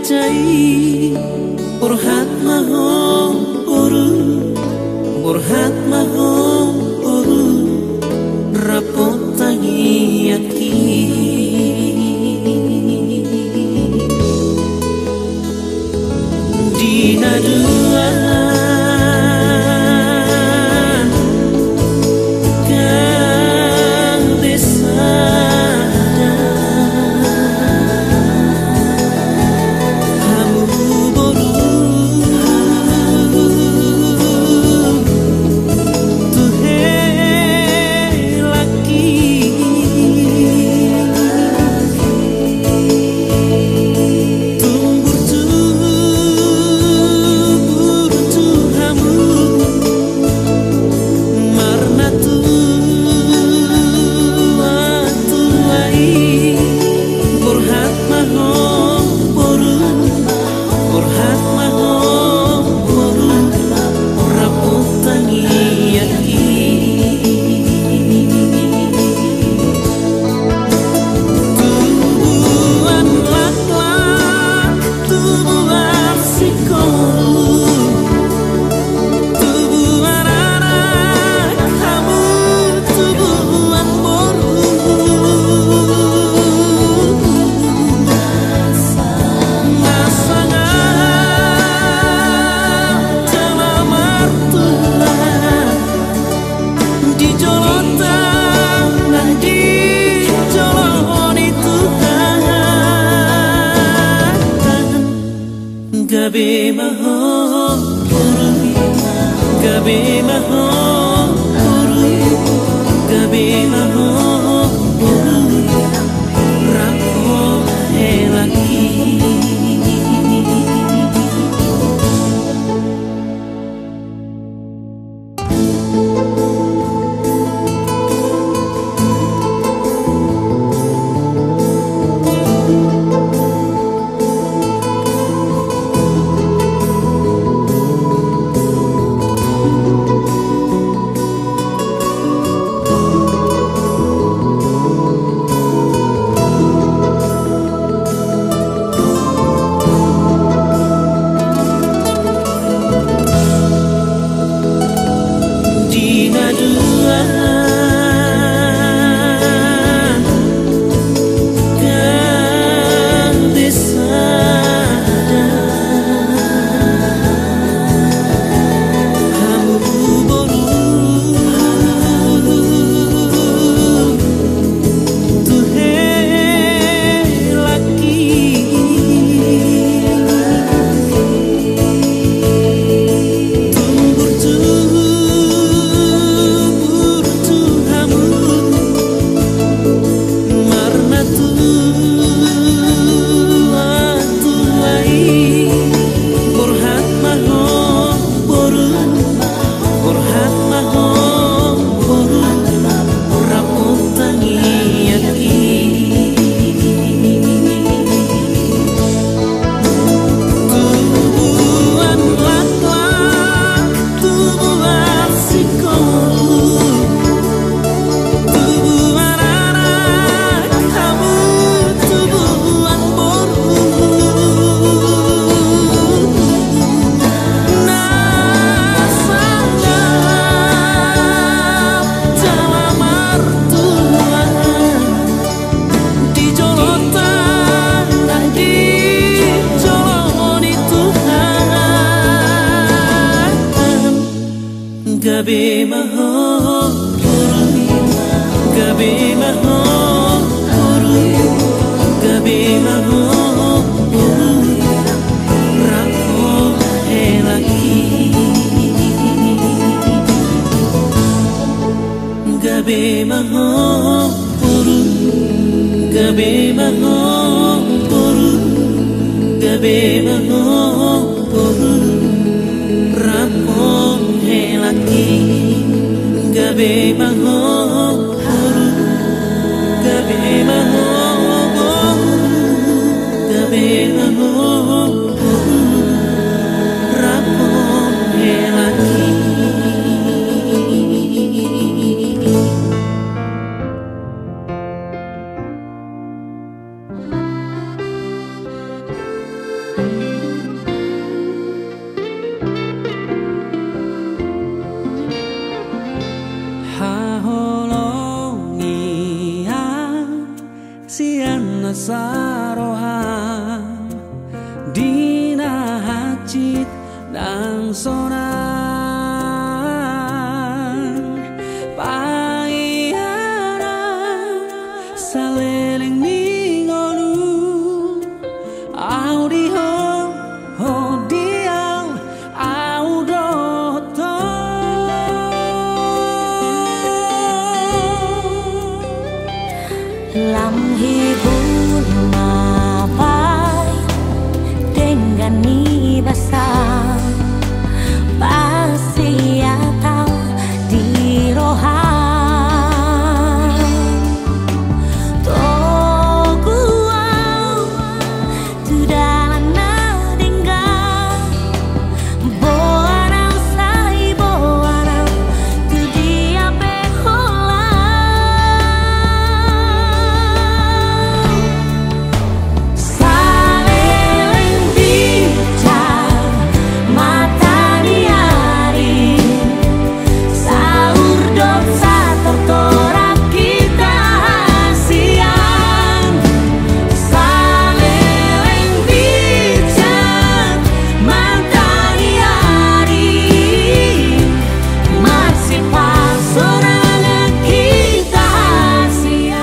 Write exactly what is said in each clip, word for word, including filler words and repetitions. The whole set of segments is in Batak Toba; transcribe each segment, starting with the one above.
Sai borhat ma ho boru, borhat ma ho boru, rap tangiangki. Di na dua gabe sada, hamu boru tu helangki. Tumbur, tumbur tu hamu marnatua-tua i, borhat ma ho boru, borhat ma ho boru, rap tangiangki. Tubuan laklak, tubuan singkop, tubuan anak, hamu tubuan boru. Na sangap jala martua di jolonta nang di jolo ni Tuhan. Gabe ma ho boru, gabe ma ho boru, gabe ma ho boru, rap helangki. Di na dua gabe sada, hamu boru tu helangki. Tumbur, tumbur tu hamu marnatua-tua i, borhat ma ho boru, borhat ma ho boru, rap tangiangki. Tubuan laklak, tubuan singkop, tubuan anak, hamu tubuan boru. Na sangap jala martua di jolonta nang di jolo ni Tuhan. Gabe ma ho boru, gabe ma ho boru, gabe ma ho boru, rap helangki. Gabe ma ho boru, gabe ma ho boru, gabe ma ho boru, rap helangki. Gabe ma ho boru, gabe ma ho boru, gabe ma ho boru, rap helangki. Ndang sonang paianan saleleng ni ngolu, au di ho, ho di au, au dohot ho. Lam hibul ma baen denggan ni basa, basa siatau di roha. Togu au tu dalan na denggan, boan au sai boan au tu dia pe holan. Saleleng bincang mata ni ari, saur dohot satortoran hita hasian. Saleleng bincang mata ni ari, masipasorangan hita hasian.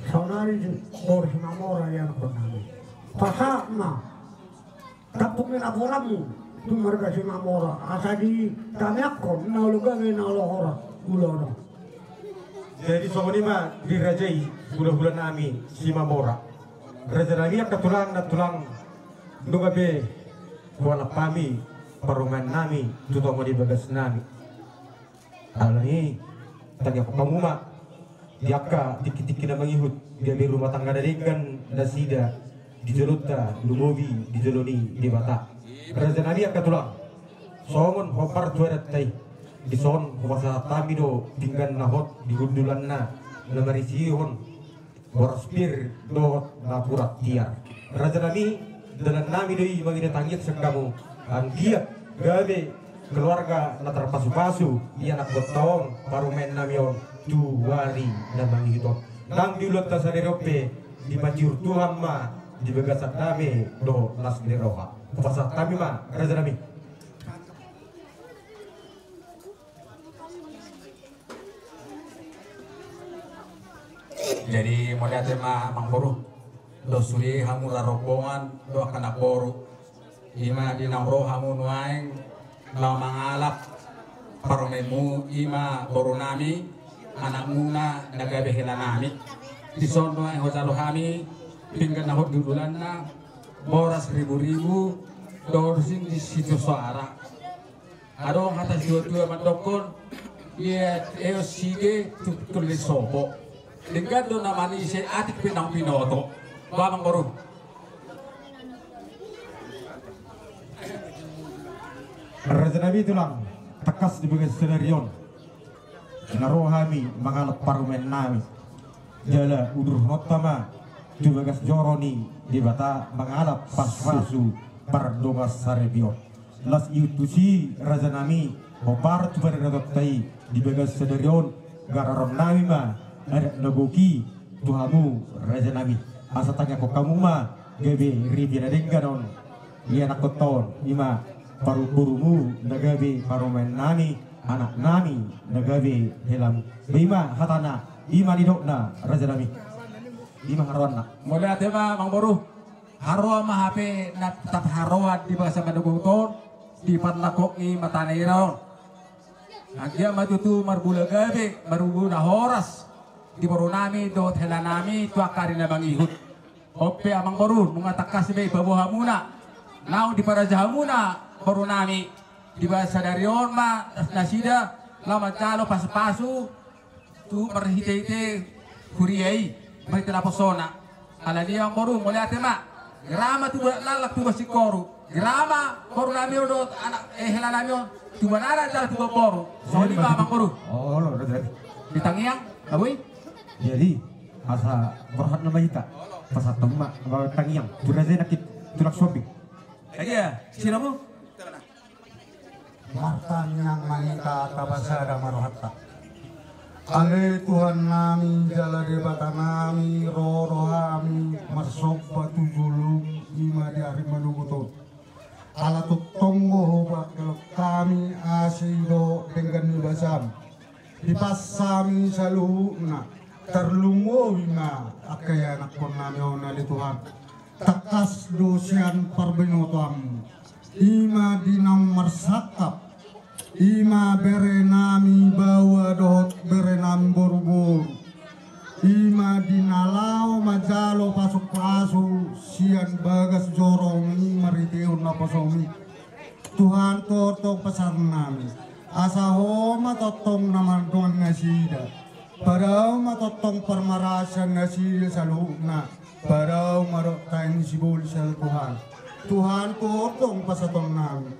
Saonari boru Simamora, ianakhon nami, pasahat ma tampuk ni laporanmu tu marga Simamora, asa ditamiangkon na olo gabe na olo horas ulaon on. Jadi songon i ma dirajai hulahula nami Simamora. Raja nami, angka tulang, nantulang, nunga be hualap hami parumaen nami tu tonga ni bagas nami. Alani i, tangiangkon hamu ma di angka tingki-tingki na mangihut, gabe rumah tangga na denggan nasida di jolonta, lumobi di jolo ni Debata. Raja nami, angka tulang, songon hombar tu adanta i, dison hupasahat hami do pinggan na hot di hundulanna, na marisihon boras pir dohot napuran tiar. Raja nami, dalan nami do i mangido tangiang sian hamu, anggiat gabe keluarga na tarpasu-pasu ianakhonta on, parumaen nami on, tu ari na mangihut on. Nang di ulaonta sadari on pe dipajiur Tuhan ma di bagasan dame dohot las ni roha. Hupasahat hami ma, raja nami. Jadi mauliate ma, amangboru. Dos sude hamu ra rombongan dohot angka namboru, i ma di naung ro hamu nuaeng laho mangalap parumaenmu, i ma boru nami, anakmuna na gabe hela nami. Dison nuaeng hujalo hami pinggan na hot di hundulanna, boras ribu-ribu, dohot sing di sitio soara. Adong hata situa-tua mandokkon, ia eos sige tu tollin sopo. Denggan do na manise, atik pe naung binoto. Ba, amangboru. Raja nami, tulang, tangkas di bagasan sadari on na ro hami mangalap parumaen nami. Jala udurhononta ma tu bagas joro ni Debata mangalap pasu-pasu pardongansaripeon. Laos ihut tusi, raja nami, hombar tu paridatonta i di bagasan sadari on, gararon nami ma adat na gok i tu hamu, raja nami. Asa tangiangkon hamu ma gabe ripe na denggan on ianakhonta on, i ma paruborumu na gabe parumaen nami, anak nami na gabe helamu. Ba i ma hatana, i ma nidokna, raja nami. I ma haroanna. Mauliate ma, amangboru. Haroa ma hape na tarharoa di bagasan pandogoton, di parlangkok ni mata ni ari on. Anggiat ma tutu marmula gabe, marmula horas di boru nami dohot hela nami tu angka ari na mangihut. On pe, amangboru, nunga tangkas be dipaboa hamuna, naung diparaja hamuna boru nami. Di bagasan sadari on ma nasida laho manjalo pasu-pasu tu marhite-hite huria i, marhite naposona. Alani i, amangboru, mauliate ma. Gera ma tubu laklak, tubu singkoru. Gera ma boru nami on dohot anak, eh, hela nami on, tubu anak jala tubu boru. Songon i ma, amangboru. Olo, olo, olo. Di tangiang, abui. Jadi asa borhat nama hita. Pasahat ma, aba tangiang tu raja i nangkin, tulang Sombing. Iya, sinamu. Martangiang ma hita, tapasada ma rohanta. Ale Tuhan nami jala Debata nami, ro do hami marsomba tu jolom, i ma di ari manogot on. pas hami saluhutna, tarlumobi ma angka ianakkonnami on ale Tuhan. Tangkas do sian parbinotoanmu, i ma di naung marsangkap, i ma berenami baoa dohot berenami boruboru, i ma di na laho manjalo pasupasu sian bagas joromi marhitehon naposomi. Tuhan, tongtong pasahatonnami, asa Ho ma tongtong na mandongani nasida. Padao ma tongtong parmaraan sian nasida saluhutna. Padao ma dohot tahi ni sibolis ale Tuhan. Tuhan, tongtong pasahatonnami,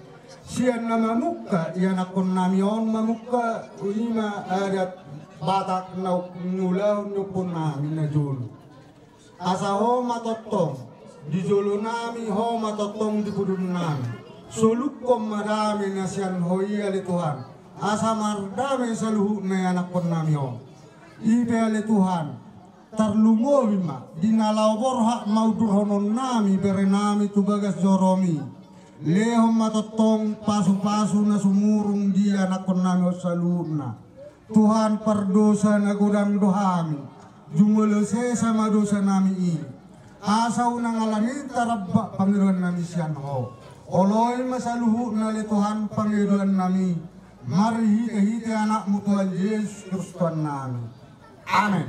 sian na mamungka ianakkonnami on, mamungka i ma adat Batak na niulahon ni omponnami na jolo. Asa Ho ma tongtong di jolonami, Ho ma tongtong di pudunami. Solukhon ma dame na sian Ho i ale Tuhan, asa mardame saluhutna ianakkonnami on. I pe ale Tuhan, tarlumobi ma di na laho borhat maundurhononnami berenami tu bagas joromi. Lehon ma tongtong pasupasu na sumurung di ianakkonnami on saluhutna. Tuhan, pardosa na godang do hami, jumolo sesa ma dosanami i, asa unang alani tarambak pangidoannami sian Ho. Oloi ma saluhutna ale Tuhan pangidoannami, marhitehite Anakmu Tuhan Jesus Kristus Tuhannami. Amen.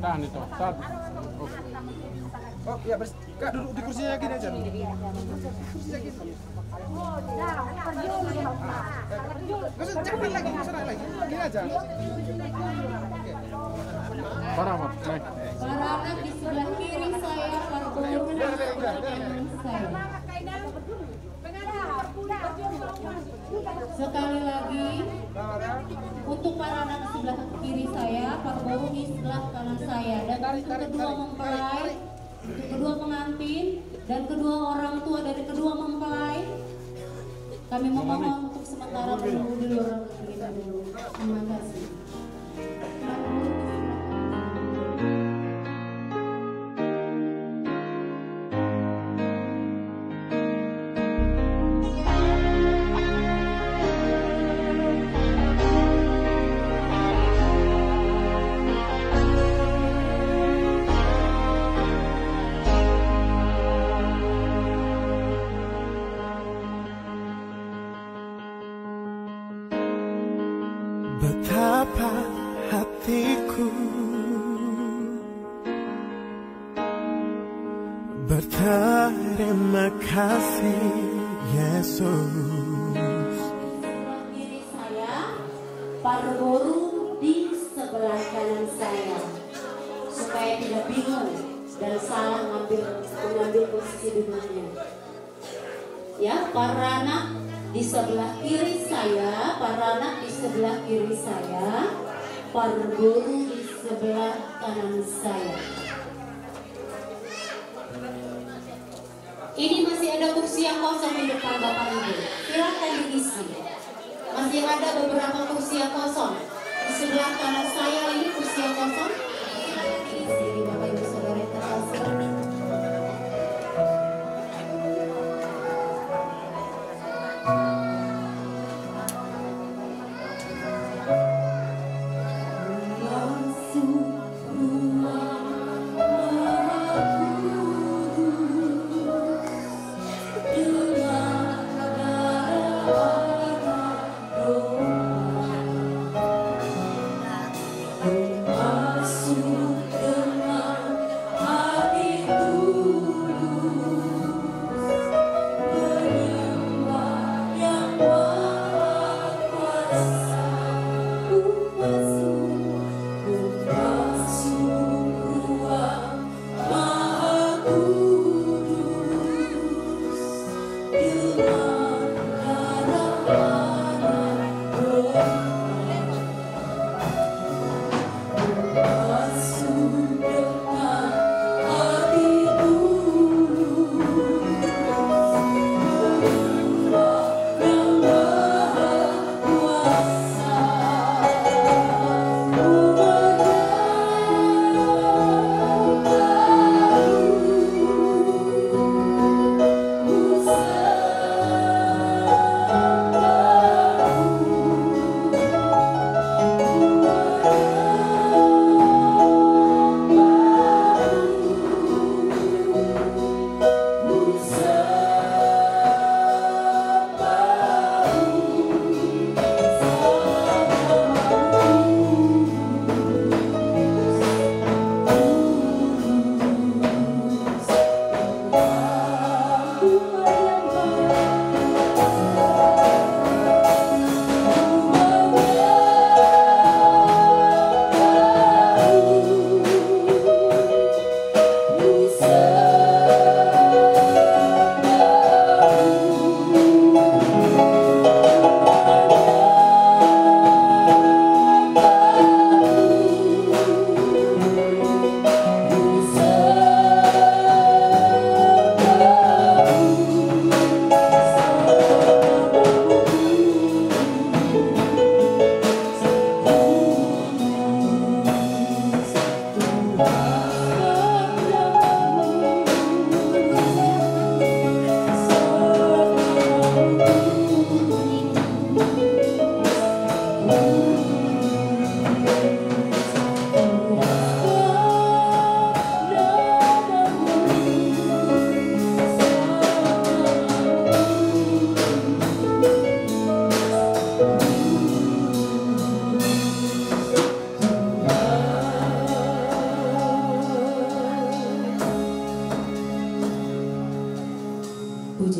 Tahan itu. Tahan. Oh. Oh, ya, bers-, Kak, duduk di kursinya gini aja. Kursinya gini. Nggak usah, jangan lagi, nggak usah lagi. Gini aja. Oke. Para anak, naik. Para anak di sebelah kiri saya, para guru di sebelah kanan saya. Sekali lagi, untuk para anak di sebelah kiri saya, para guru di sebelah kanan saya, dan untuk kedua mempelai, untuk kedua pengantin, dan kedua orang tua dari kedua mempelai, kami memohon untuk sementara menunggu di luar terlebih dahulu. Terima kasih. Betapa hatiku berterima kasih, Yesus. Sebelah kiri saya, para guru di sebelah kanan saya, supaya tidak bingung dan salah ngambil, mengambil posisi duduknya. Ya, para anak di sebelah kiri saya, para anak di sebelah kiri saya, para guru di sebelah kanan saya. Ini masih ada kursi yang kosong di depan Bapak Ibu. Silakan diisi. Masih ada beberapa kursi yang kosong. Di sebelah kanan saya ini kursi yang kosong. Silakan diisi, Bapak Ibu Saudara yang terkasih.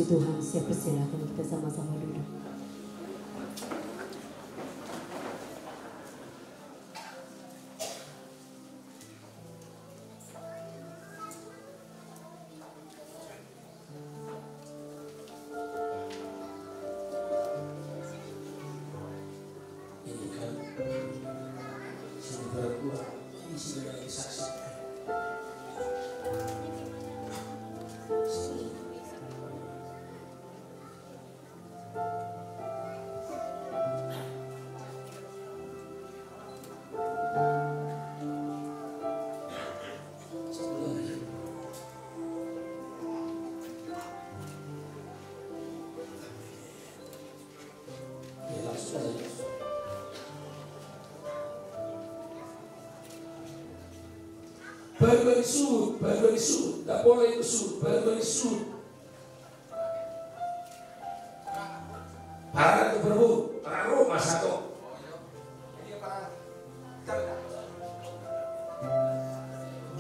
Tuhan, saya persilakan kita sama-sama duduk. Ini kan, sini berdua, ini sini lagi saksi. Baru-baru suhut, baru-baru suhut, nda pola iko suhut, baru-baru suhut. Parang tu Prabu, parang rumah satu.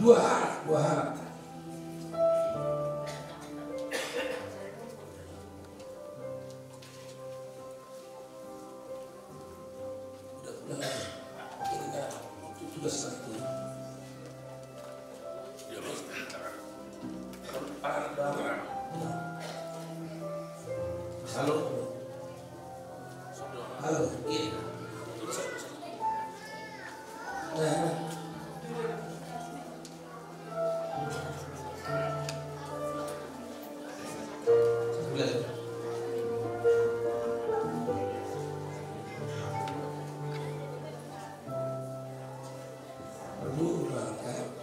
Dua hal, dua hal. Udah, udah. Ini kan tugas lagi. Halo. Halo. Iya. Nah, nah.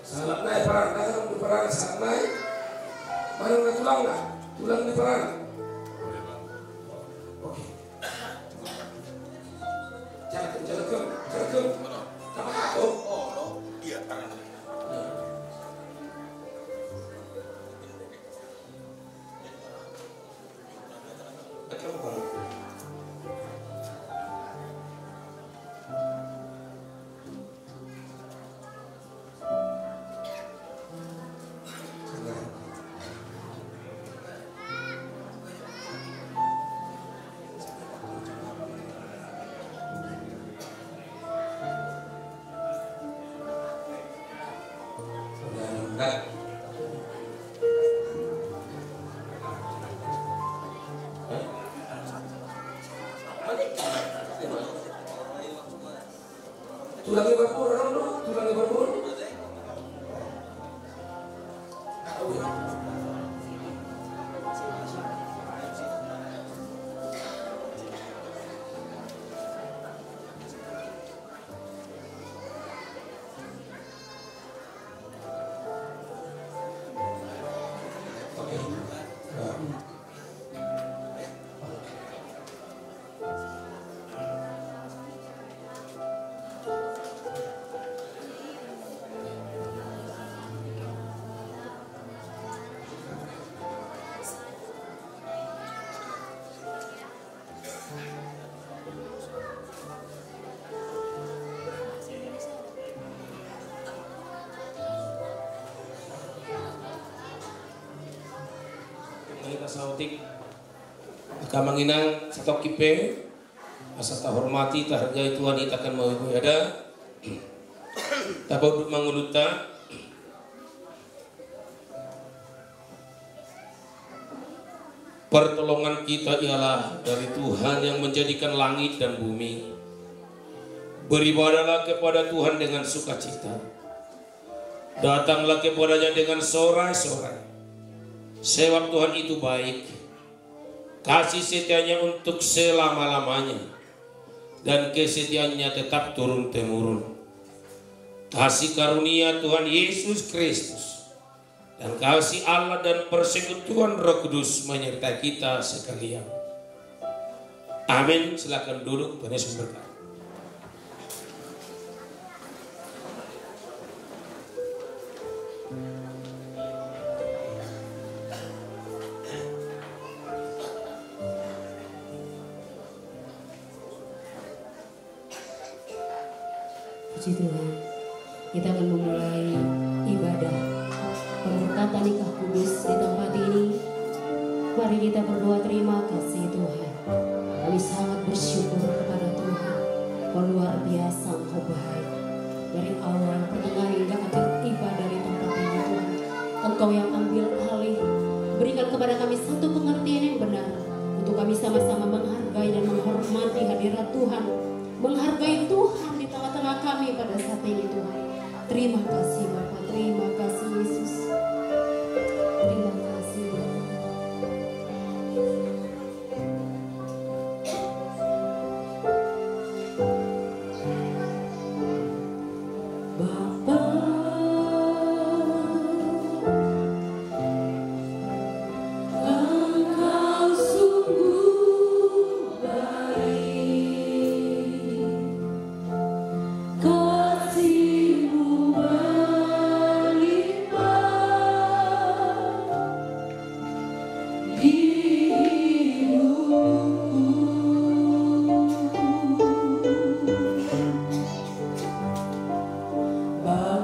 Sahalak nai parang, parang sahalak nai. Mana na tulangna? Tulang ni parang. Oke. Jalakan, jalakan, jalakan. Tama aku. Oh, no. Iya, parang. Tulang ni Barbun, adong do? Tulang ni Barbun. Mari kita sautik. Angka amang inang, satongkin pe, asa tahormati, tahargai Tuhan, hita akan mauliate. Tapaunduk ma ngolunta. Pertolongan kita ialah dari Tuhan yang menjadikan langit dan bumi. Beribadahlah kepada Tuhan dengan sukacita. Datanglah kepada-Nya dengan sorai-sorai. Sebab Tuhan itu baik. Kasih setia-Nya untuk selama-lamanya, dan kesetiaan-Nya tetap turun-temurun. Kasih karunia Tuhan Yesus Kristus, dan kasih Allah, dan persekutuan Roh Kudus menyertai kita sekalian. Amin. Silakan duduk, Tuhan Yesus memberkati. Puji Tuhan. Kita akan memulai ibadah pemberkatan nikah kudus di tempat ini. Mari kita berdoa. Terima kasih Tuhan. Kami sangat bersyukur kepada Tuhan. Kau luar biasa, Engkau baik. Dari awal, pertengahan, hingga akhir tiba dari tempat ini, Tuhan. Engkau yang ambil alih. Berikan kepada kami satu pengertian yang benar untuk kami sama-sama menghargai dan menghormati hadirat Tuhan. Menghargai Tuhan di tengah-tengah kami pada saat ini, Tuhan. Terima kasih, Bapa. Terima kasih, Yesus. Terima kasih, Bapa. Bapa, Engkau sungguh baik, kasih-Mu melimpah di hidupku. Bapa,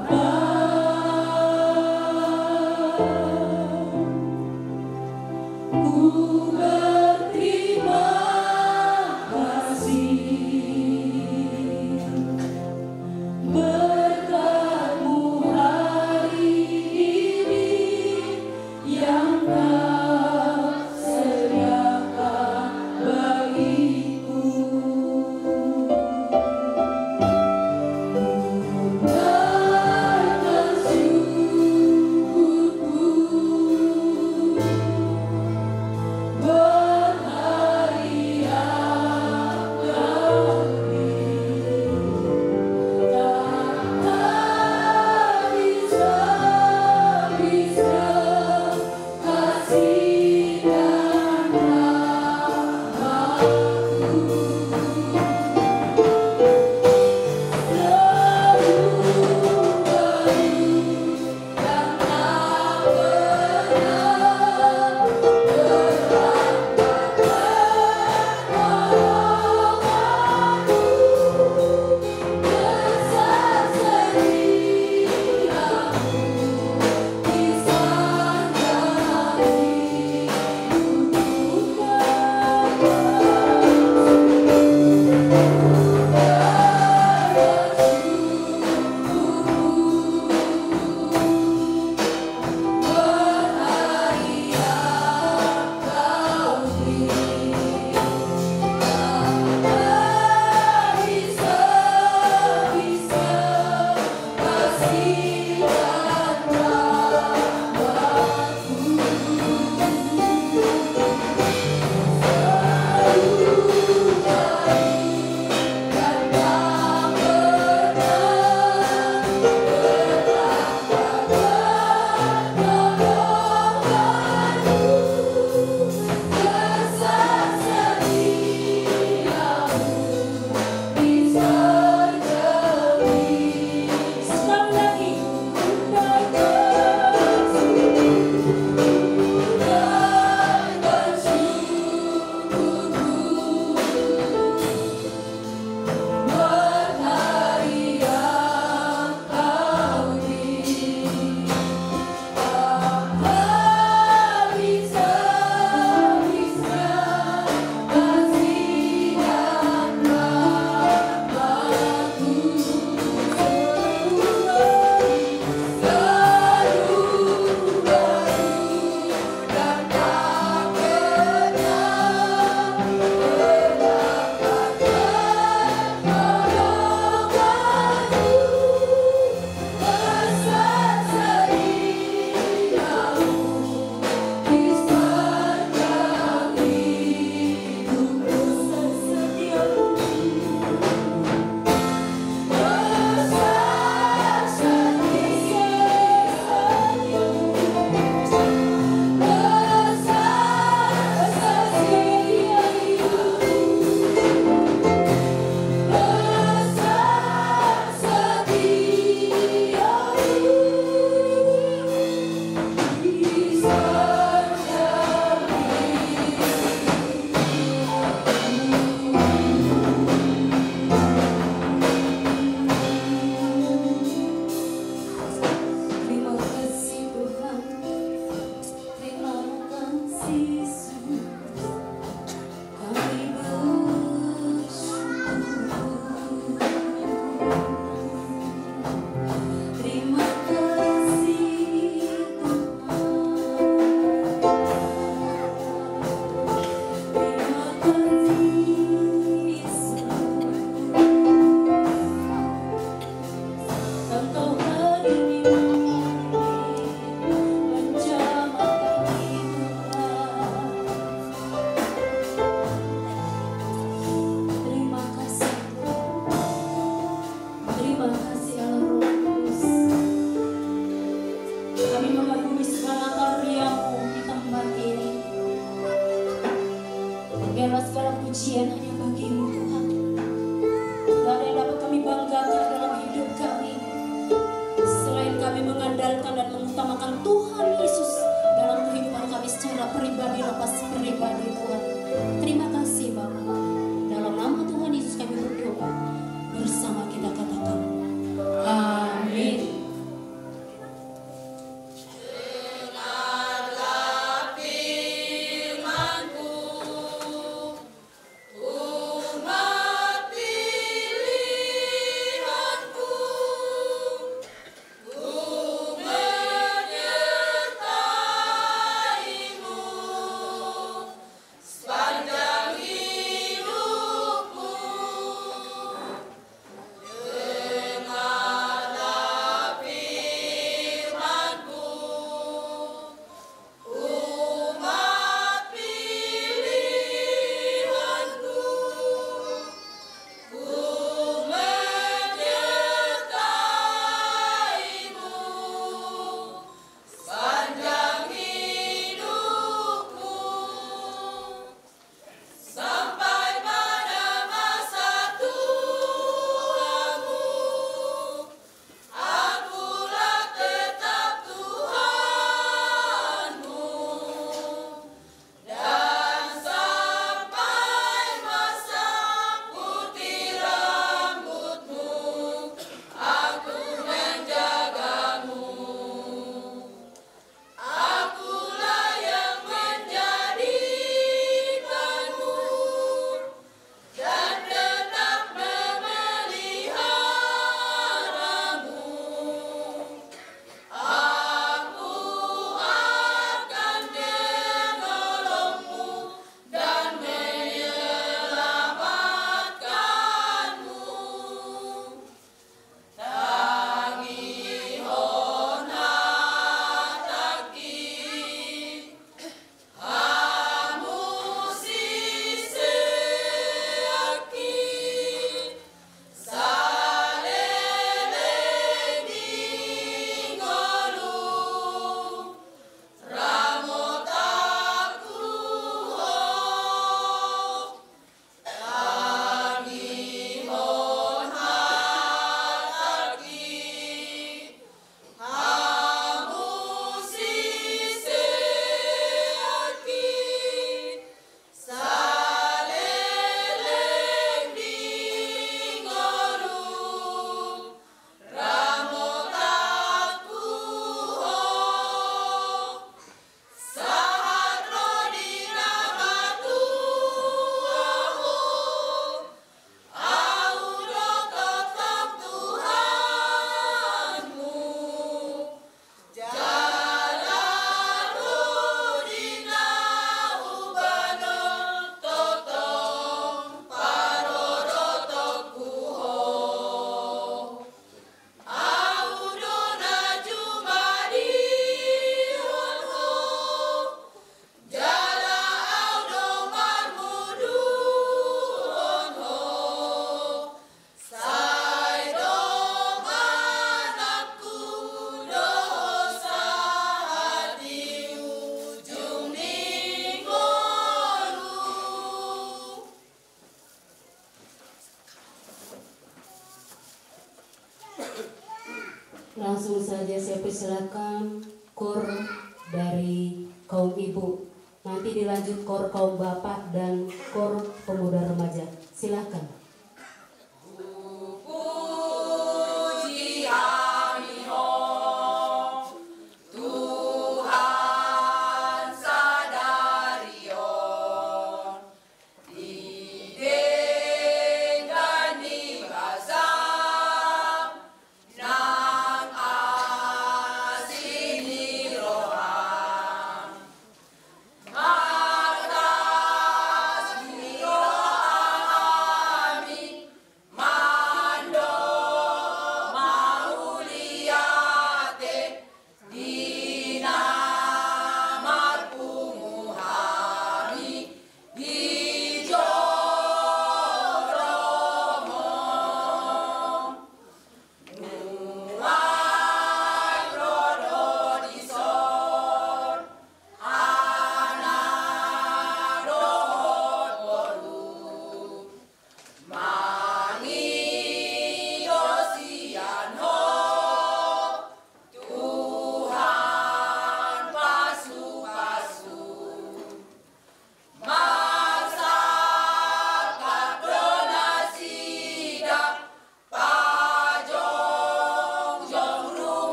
Pujian hanya bagi-Mu, Tuhan. Tidak ada yang dapat kami banggakan dalam hidup kami selain kami mengandalkan dan mengutamakan Tuhan Yesus dalam kehidupan kami secara pribadi lepas pribadi, Tuhan. Terima kasih, Bapa. Dalam nama Tuhan Yesus kami berdoa. Bersama kita katakan, amin. Langsung saja saya persilakan kor dari kaum ibu. Nanti dilanjut kor kaum bapak dan kor pemuda remaja. Silakan.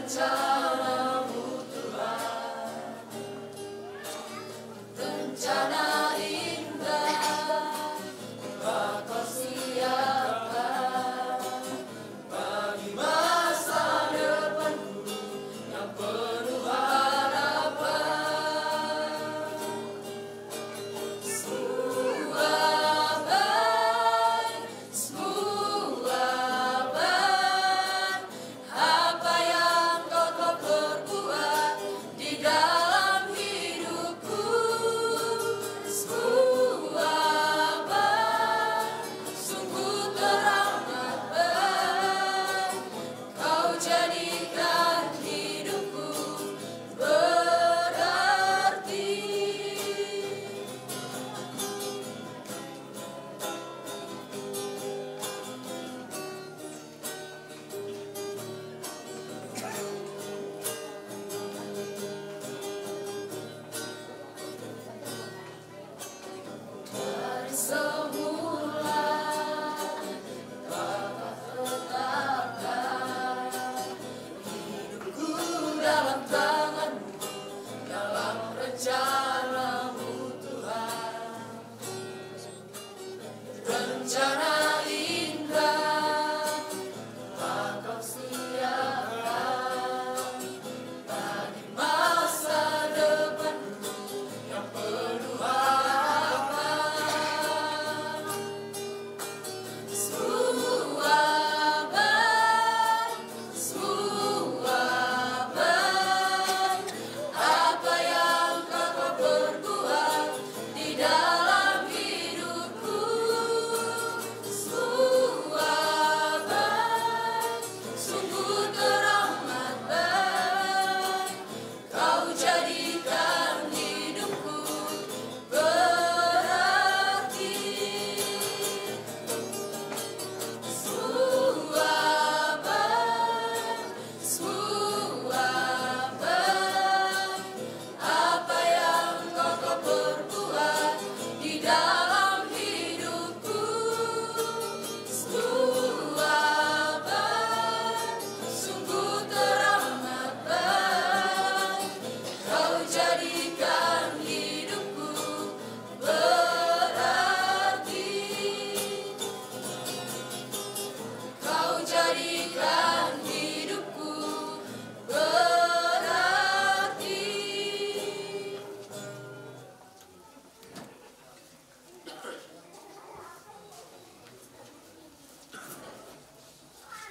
Rencanamu Tuhan, rencana indah, Engkau siapkan bagi masa depanku yang penuh harapan. Semua baik, semua baik, apa yang Kau telah perbuat di dalam hidupku. Semua baik, sungguh teramat baik, Kau jadikan hidupku berarti. Dari semula Bapa tetapkan hidupku dalam tangan-Mu, dalam rencana-Mu, Tuhan. Rencana indah Engkau siapkan bagi masa depanku yang penuh harapan. Semua baik, semua baik, apa yang Kau perbuat di dalam hidupku. Semua baik, sungguh teramat baik, Kau jadikan hidupku berarti. Semua baik, semua baik, apa yang Kau telah perbuat di dalam hidupku. Semua baik, sungguh teramat baik, Kau jadikan hidupku berarti. Kau jadikan hidupku berarti.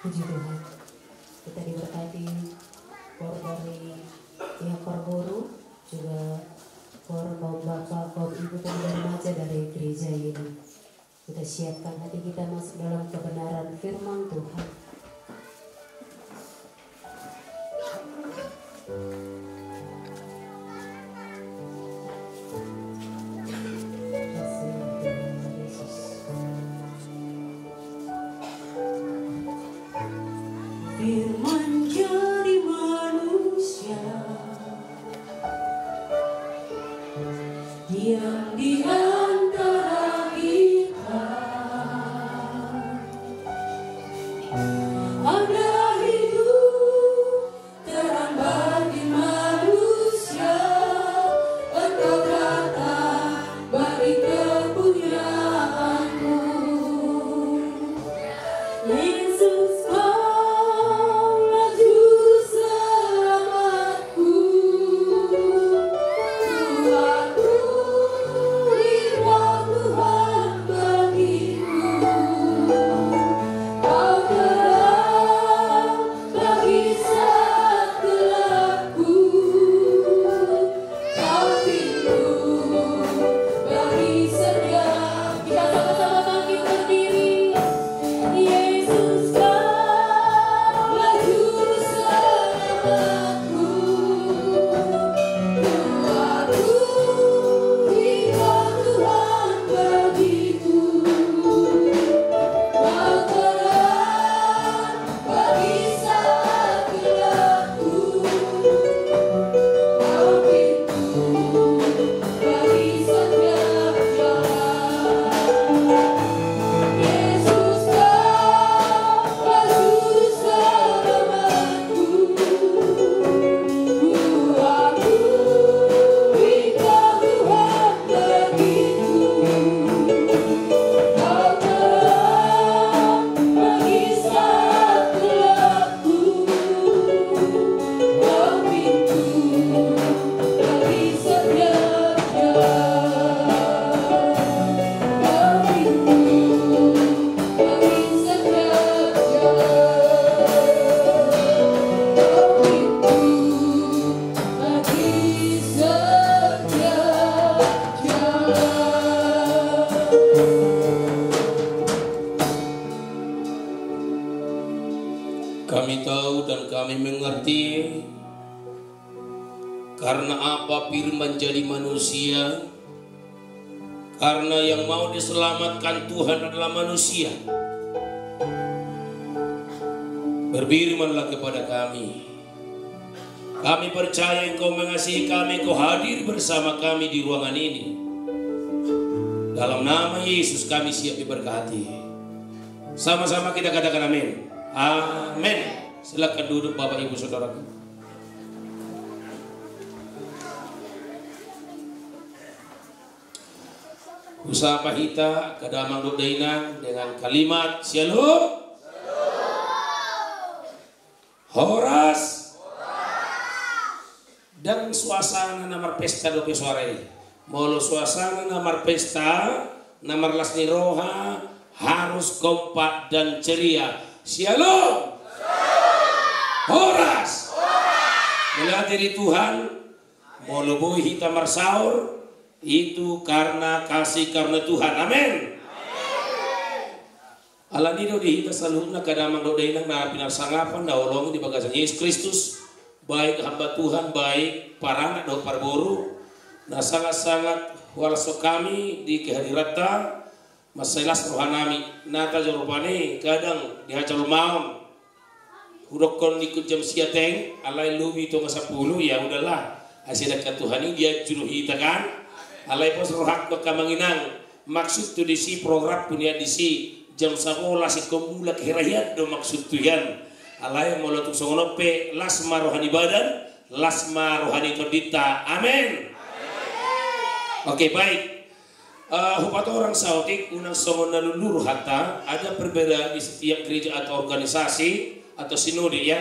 Puji Tuhan. Kita diberkati koor dari pihak koor guru, juga koor kaum bapak, kaum ibu, pemuda remaja dari gereja ini. Kita siapkan hati kita masuk dalam kebenaran firman Tuhan. Firman jadi manusia, diam di antara kita. Karena apa firman jadi manusia? Karena yang mau diselamatkan Tuhan adalah manusia. Berfirmanlah kepada kami. Kami percaya Engkau mengasihi kami, Engkau hadir bersama kami di ruangan ini. Dalam nama Yesus kami siap diberkati. Sama-sama kita katakan amin. Amin. Silakan duduk Bapak Ibu Saudaraku. Husapa hita angka damang dohot dainang dengan kalimat Syalom. Horas. Ndang suasana na marpesta dope soara i. Molo suasana na marpesta, na marlas ni roha, harus kompak dan ceria. Syalom. Horas. Mauliate di Tuhan. Molo boi hita marsaor, itu karena kasih karunia Tuhan. Amin. Alani do di hita saluhutna angka damang dohot dainang na pinarsangapan, na huolongi di bagasan Yesus Kristus, baik hamba Tuhan, baik paranak dohot parboru, na sangat-sangat hualashon hami di kehadiranta, mansai las rohanami, na tajalo rupani kadang di hajolmaon. Hudokkon ingkon jam sia teng, alai lobi tonga sampulu, ya udahlah. Ai sian angka Tuhan i dianju do hita kan. Alai pos rohangku angka amang inang, maksudhu disi programhu nian disi jam sabolas ingkon mulak hira hian do maksudhu hian. Alai molo tung songon on pe las ma roha ni badan, las ma roha ni tondinta. Amin. Oke, baik. Eh, hupatorang saotik, unang songon na lulur hata, ada perbedaan di setiap gereja atau organisasi atau sinode ya.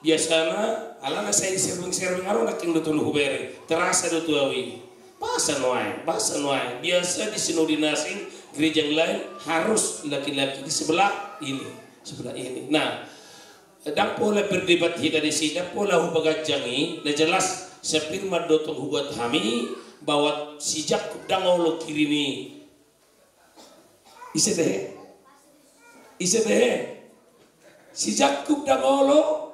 Biasana alana sai diserving-serving aro nangkin do tolu hubereng. Terasa do tu au i. Bahasa nuaeng, bahasa nuaeng. Biasa di sinode na asing, gereja yang lain harus laki-laki di sebelah ini, sebelah ini. Nah, ndang pola berdebat hita disi, ndang pola hupaganjangi, na jelas safirman do tong hubuat hami, bahwa si Jakub ndang olo kiri ni. Ise tehe? Ise tehe? Si Jakub ndang olo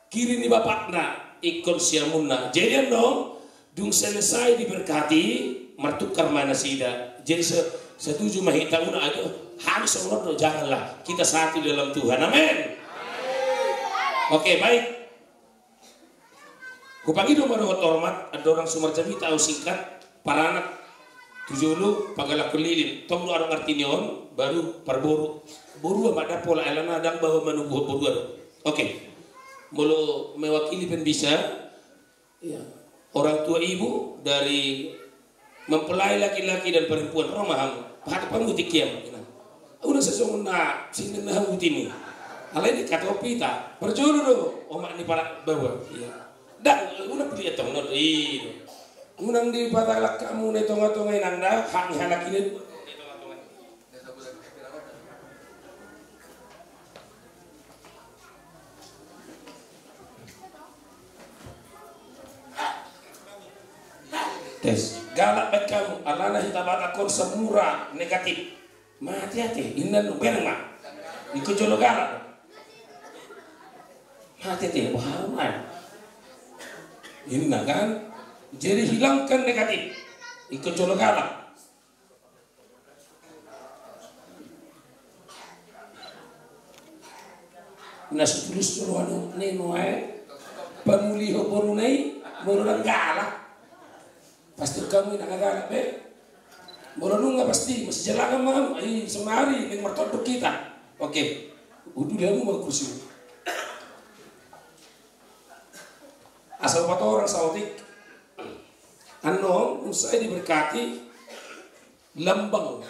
kiri ni bapakna, ingkon siamunna. Jadi annon, dung selesai diberkati, martukar ma nasida. Jadi se-, setuju ma hita, unang aja, hami songon on do, janganlah. Kita satu dalam Tuhan. Amin. Oke, baik. Hupangido ma dohot hormat, andorang so marjamita au singkat, paranak, tu jolo, pagalakkon lilin, tong do adong arti ni on, baru parboru, boru ma ndang pola, alana ndang baoa manubuhon boru do. Oke. Molo mewakili pe bisa, ya, orang tua ibu dari mempelai laki-laki dan perempuan, ro ma hamu. Pahat pamutik ia ma, inang. Unang sasongon na, sini na hamu timi. Alai di katopi ta. Parjolo do, omak ni para bawa. Iya. Ndang, unang pili etong, no, i do. Unang di patalak hamu na i tonga-tonga inang da, hak ni halak ini. Tes. Galak baen hamu, alana hita Batak on semua negatif. Mate ate, inna nu bereng ma. Ingkon jolo galak. Mate ate, wah, ma. Inna kan. Jadi hilangkan negatif. Ingkon jolo galak. Na so tulus do roha ni nuaeng pamulihon boruna i, molo ndang galak. Pasti hamu i ndang galak be. Molo nunga pasti masijalangan ma hamu, ai sonari naeng martondong hita. Oke. Udu dia hamu ma kursi. Asa hupatorang saotik. Annon, dung sai diberkati, lambang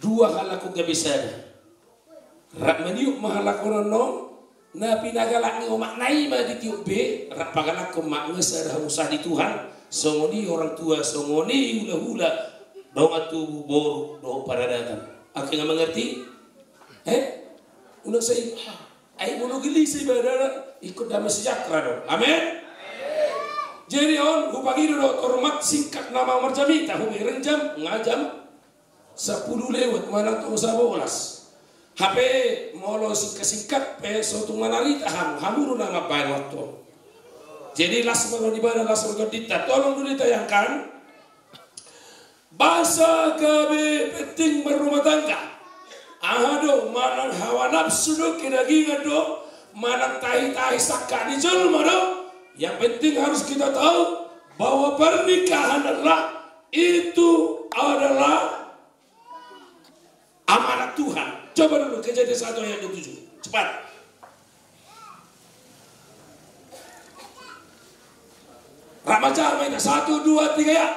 dua halak on gabe sada. Rap maniop ma halak on annon, na pinagalak ni omakna i ma ditiop be, rap pagalakkon ma, nunga sada hamu sada di Tuhan, songon i orang tua, songon i hulahula, dongan tubu, boru dohot paradatan. Oke, nga mangerti? Eh? Unang sai, ah, ai molo gilisa ibadahna, ingkon damang sejahtera do. Amin. Jadi on, hupangido do hormat, singkat nama marjamita, hubereng jam, nga jam sampulu lewat, manang tonga sabolas. Hape molo singkat-singkat pe, so tung manarita hamu, hamu do na mambaen waktu. Jadi las ma roha ni ibana, las ma roha ni tondinta. Tolong dulu ditayangkan. Bahasa gabe penting marrumah tangga. Aha do, manang hawa nafsu do, kedagingan do, manang tahi-tahi sangkap ni jolma do. Yang penting harus kita tahu bahwa pernikahan adalah, itu adalah amanat Tuhan. Coba dulu Kejadian satu ayat dua puluh tujuh. Cepat. Rap manjahami, satu, dua, tiga, ya.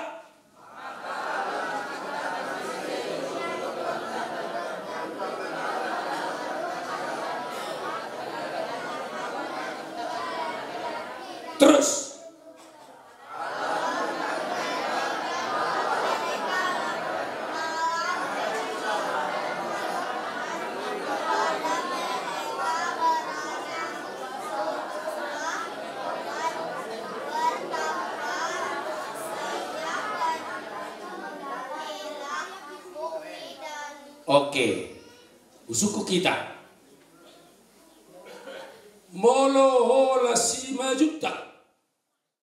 Terus. Oke. Husungkun hita. Molo holan Simanjuntak,